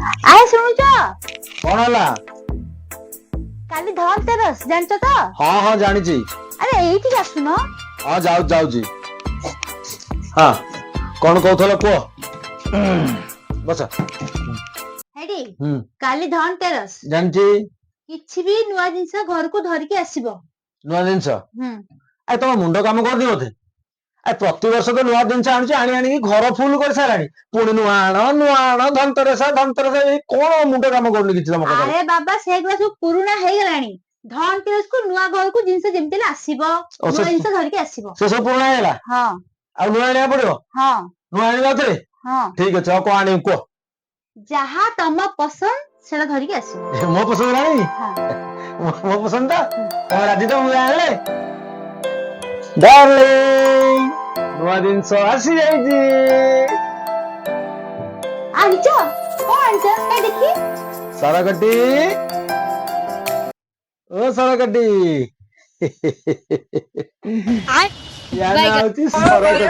ଆଏ ଶୁଣୁଛ? କଣ ହେଲା? କାଲି ଧନତେରସ, ଜାଣିଛ ତ? ହଁ, ଜାଣିଛି। ଆରେ, ଏଇଠିକି ଆସୁନ। ହଁ, ଯାଉଛି ଯାଉଛି। ହଁ, କଣ କହୁଥିଲ କୁହ, ବସ। ହେଇଟି। ହୁଁ। କାଲି ଧନତେରସ। ଜାଣିଛି। କିଛି ବି ନୂଆ ଜିନିଷ ଘରକୁ ଧରିକି ଆସିବ। ନୂଆ ଜିନିଷ? ହୁଁ। ଆରେ, ତମ ମୁଣ୍ଡ କାମ କରୁନି ବୋଧେ? ଆରେ, ପ୍ରତିବର୍ଷ ତ ନୂଆ ଜିନିଷ ଆଣୁଛି, ଆଣି ଆଣିକି ଘର ଫୁଲ କରିସାରିଲାଣି। ପୁଣି ନୂଆ ଆଣ, ନୂଆ ଆଣ, ଧନତେରସ ଧନତେରସ, ଏଇ କଣ ମୁଣ୍ଡ କାମ କରୁନି କିଛି ତମ କଥାରେ? ଆରେ ବାବା, ସେଗୁଡା ସବୁ ପୁରୁଣା ହେଇଗଲାଣି। ଧନତେରସ କୁ ନୂଆ ଘରକୁ ଜିନିଷ ଯେମିତି ହେଲେ ଆସିବ। ଓ, ନୂଆ ଜିନିଷ ଧରିକି ଆସିବ। ସେ ସବୁ ପୁରୁଣା ହେଇଗଲା? ହଁ। ଆଉ ନୂଆ ଆଣିବାକୁ ପଡିବ? ହଁ। ନୂଆ ଆଣିବା ଆଉଥରେ? ହଁ। ଠିକ ଅଛି, ଆଉ କଣ ଆଣିବି କୁହ? ଯାହା ତମ ପସନ୍ଦ, ସେଟା ଧରିକି ଆସିବ। ମୋ ପସନ୍ଦ ଆଣିବି? ହଁ। ମୋ ପସନ୍ଦ ତ? ତମେ ରାଜି ତ ମୁଁ ଆଣିଲେ? ଡାର୍ଲିଂ, ନୂଆ ଜିନିଷ ଆସିଯାଇଛି। ଆଣିଛ? କଣ ଆଣିଛ? କାଇଁ ଦେଖି। ସରକଟି, ଓ ସରକଟି। ୟା ନାଁ ହଉଛି ସରକଟି।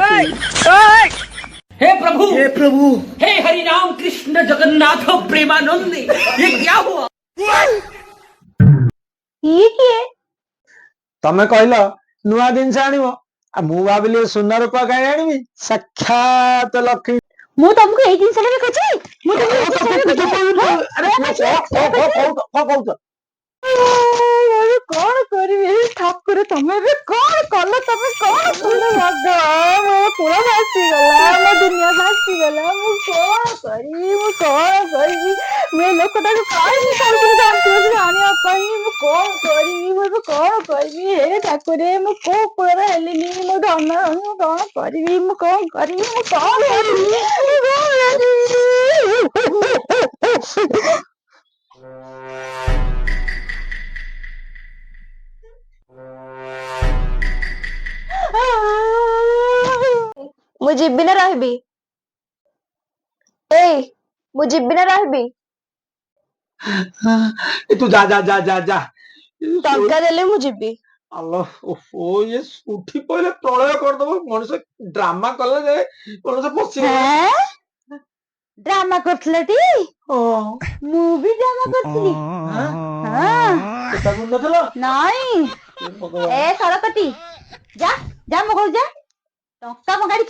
हे प्रभु, हे प्रभु, हे हरि राम कृष्ण जगन्नाथ प्रेमानंद, ये क्या हुआ? ଇଏ କିଏ? ତମେ କହିଲ ନୂଆ ଜିନିଷ ଆଣିବ, ଆଉ ମୁଁ ଭାବିଲି ଏ ସୁନା ରୂପା କାହିଁ ଆଣିବି, ସାକ୍ଷାତ ଲକ୍ଷ୍ମୀ। ମୁଁ ତମକୁ ଏଇ ଜିନିଷଟା ବି କହୁଛି, ମୁଁ ତମକୁ ଏଇ ଜିନିଷଟା ବି କହୁଛି। ଆରେ, କଣ କଣ କଣ କହୁଛ? ଏବେ କଣ କରିବି? ଠାକୁର, ତମେ ଏବେ କଣ କଲ? ତମେ କଣ କଲ? ଭଗବାନ, ମୋ କୁଳ ଭାସିଗଲା, ମୋ ଦୁନିଆ ଭାସିଗଲା। ମୁଁ କଣ କରିବି? ମୁଁ କଣ କରିବି? ମୁଁ ଏ ଲୋକଟାକୁ କାହିଁକି କହିଥିଲି ଧନତେରସରେ ଆଣିବା ପାଇଁ? ମୁଁ କଣ କରିବି? ମୁଁ ଏବେ କଣ କରିବି? ହେ ଠାକୁରେ, ମୁଁ କୋଉ କୁଳରେ ହେଲିନି? ମୋ ଧନ, ମୁଁ କଣ କରିବି? ମୁଁ କଣ କରିବି? ମୁଁ କଣ କରିବି? ମୁଁ କଣ କରିବି? ମୁଁ ଯିବି ନା ରହିବି? ଏଇ, ମୁଁ ଯିବି ନା ରହିବି? ଏ, ତୁ ଯା ଯା ଯା ଯା ଯା। ଟଙ୍କା ଦେଲେ ମୁଁ ଯିବି। ଆଲୋ, ଓହୋ, ଇଏ ଉଠି ପଇଲେ ପ୍ରଳୟ କରିଦବ। ମଣିଷ ଡ୍ରାମା କଲେ ଯେ ମଣିଷ ପଶିଗଲା। ହେଁ, ଡ୍ରାମା କରୁଥିଲଟି? ହଁ। ମୁଁ ବି ଡ୍ରାମା କରିଥିଲି। ହଁ? ହଁ। ତାକୁ ନଥିଲ? ନାଇଁ। ଏ ଭଗବାନ। ଏ ସରକଟି, ଯା ଯା, ମୋ ଘରୁ ଯା। ଟଙ୍କା ମଗାଡି।